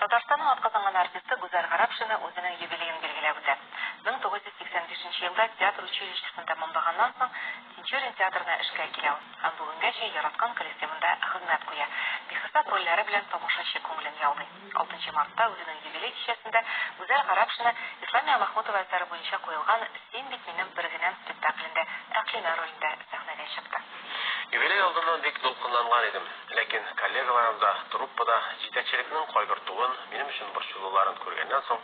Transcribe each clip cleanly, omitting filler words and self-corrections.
Татарстанның атказанган артисты Гүзәл Гарапшина үзенең юбилеен билгеләп үтә. 1985 елда театр училищесын тәмамлаганнан соң, Тинчурин театрына эшкә килә ул һәм бүгенгәчә яраткан коллективында хезмәт куя. Бихисап рольләре белән тамашачы күңелен яулый. Алтынчы мартта үзенең юбилей кичәсендә Гүзәл Гарапшина Исламия Мәхмүтова әсәре буенча куелган Син бит минем бергенәм спектаклендә Әкълимә ролендә сәхнәгә чыкты. Юбилей алдыннан бик дулкынланган идем. Ләкин коллегаларым да, труппа да җитәкчелекнең кайгыртуын, минем өчен борчылуларын күргәннән соң,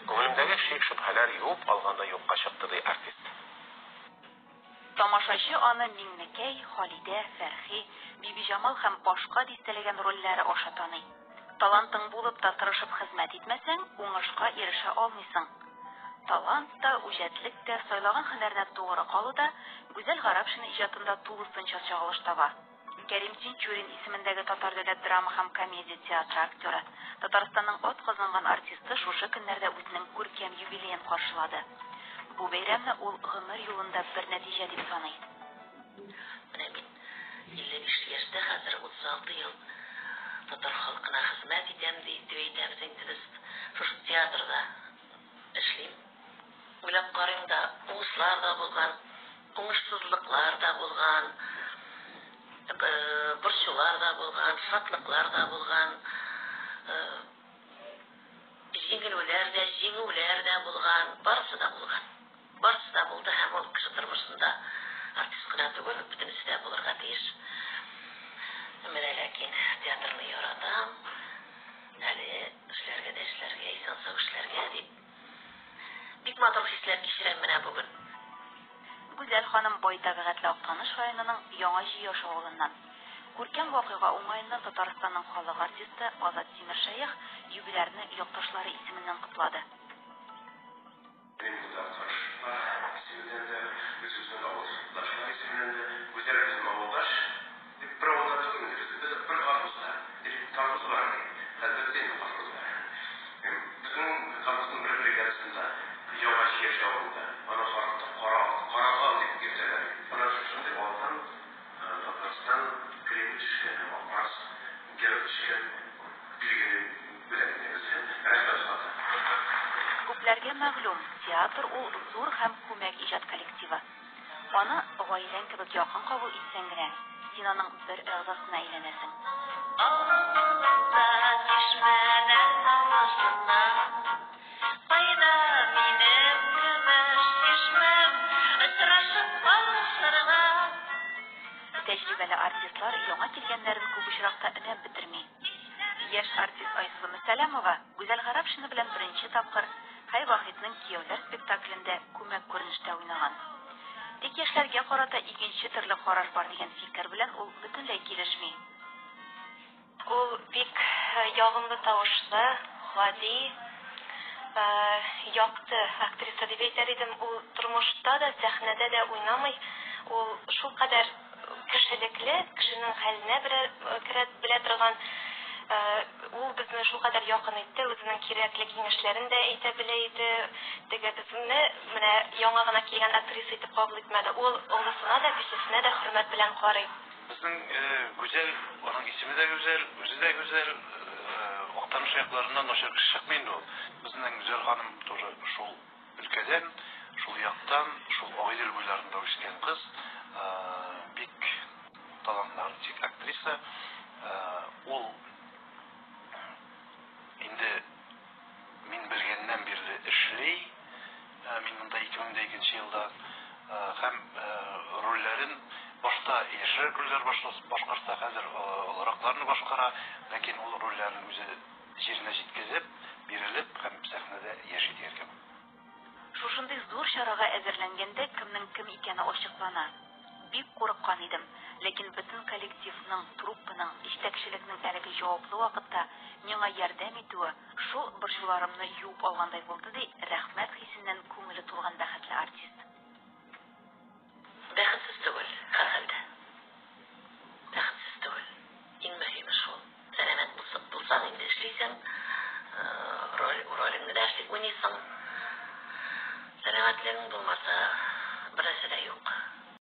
күңелемдәге шик-шөбһәләр юып алгандай юкка чыкты, ди артист. Тамашачы аны Миңнекәй, Халидә, Фәрхи, Бибиҗамал һәм башка дистәләгән рольләре аша таный. Талантың булып та тырышып хезмәт итмәсәң, уңышка ирешә алмыйсың. Талант та, үҗәтлек тә, сайлаган һөнәренә тугры калу да Гүзәл Гарапшина иҗатында тулысынча чагылыш таба. Кәрим Тинчурин исемендәге Татар дәүләт драма һәм комедия театры актеры, Татарстанның атказанган артисты шушы көннәрдә үзенең күркәм юбилеен каршылады. Бу бәйрәмне ул гомер юлында бер нәтиҗә дип саный. Менә мин 55 яшьтә хәзер, 36 ел татар халкына хезмәт итәм, ди, дип әйтәбез инде без. Шушы театрда эшлим. Уйлап карыйм да, уңышлар да булган, уңышсызлыклар да булган, борчулар да булган, шатлыклар да булган, җиңелүләр дә, җиңүләр дә булган, барысы да булган. Барысы да булды һәм ул кеше тормышында артист кына түгел, бөтенесе дә булырга тиеш. Менә ләкин театрны яратам. Әле эшләргә дә эшләргә, исән-сау эшләргә дип. Бик матур хисләр кичерәм менә бүген. Гүзәл ханым бай табигатьле Актаныш районының Яңа Җөяш авылыннан. Күркәм вакыйга уңаеннан Татарстанның халык артисты Азат Тимершәех юбилярны якташлары исеменнән котлады. Мин монда Актанышлар исеменнән дә, үзебезнең авылдашлар исеменнән дә, Гүзәл безнең авылдаш, дип бер авылда түгел инде без, без бер колхозда, дип колхоз бар, ди. Хәзер бетә инде колхозлар. Безнең колхозның бер бригадасында, Яңа Чияш авылында, аны хатта Кара Карагал дип йөртәләр. Менә шушындый алтын Татарстан клибы төшкән һәм Ак Барс гербы төшкән билгене бүләк итәбез һәм рәхмәт хаты. Күпләргә мәгълүм, театр ул зур һәм күмәк иҗат коллективы. Аны гаиләң кебек якын кабул итсәң генә, син аның бер әгъзасына әйләнәсең. Авылымда чишмәләр башында, Кайда минем көмеш чишмәм, Очрашып кавышырга. Тәҗрибәле артистлар яңа килгәннәрен күп очракта өнәп бетерми. Яшь артист Айсылу Мөсәләмова Гүзәл Гарапшина белән беренче тапкыр Хәй Вахитның Кияүләр спектаклендә күмәк күренештә уйнаган. Тик яшьләргә карата икенче төрле караш бар дигән фикер белән ул бөтенләй килешми. Ул бик ягымлы тавышлы, гади, якты актриса дип әйтер идем. Ул тормышта да, сәхнәдә дә уйнамый. Ул шулкадәр кешелекле, кешенең хәленә керә белә торган. Ул безне шулкадәр якын итте, үзенең кирәкле киңәшләрен дә әйтә белә иде. Теге безне менә яңа гына килгән актриса итеп кабул итмәде. Ул олысына да, кечесенә дә хөрмәт белән карый. Безнең Гүзәл, аның исеме дә Гүзәл, үзе дә гүзәл. Актаныш якларыннан начар кеше чыкмый инде ул. Безнең Гүзәл ханым тоже шул өлкәдән, шул яктан, шул Агыйдел буйларында үскән кыз, бик талантлы артист, актриса. Ул инде мин белгәннән бирле эшли. Мин монда 2002 елда һәм рольләрен башта яшьрәк рольләр башкарса, хәзер олыракларны башкара, ләкин ул рольләрен үзе җиренә җиткезеп, бирелеп һәм сәхнәдә яши дияргә була. Шушындый зур чарага әзерләнгәндә кемнең кем икәне ачыклана. Бик курыккан идем, ләкин бөтен коллективның, труппаның, җитәкчелекнең әлеге җаваплы вакытта миңа ярдәм итүе шул борчуларымны юып алгандай булды, ди рәхмәт хисеннән күңеле тулган бәхетле артист. Бәхетсез түгел.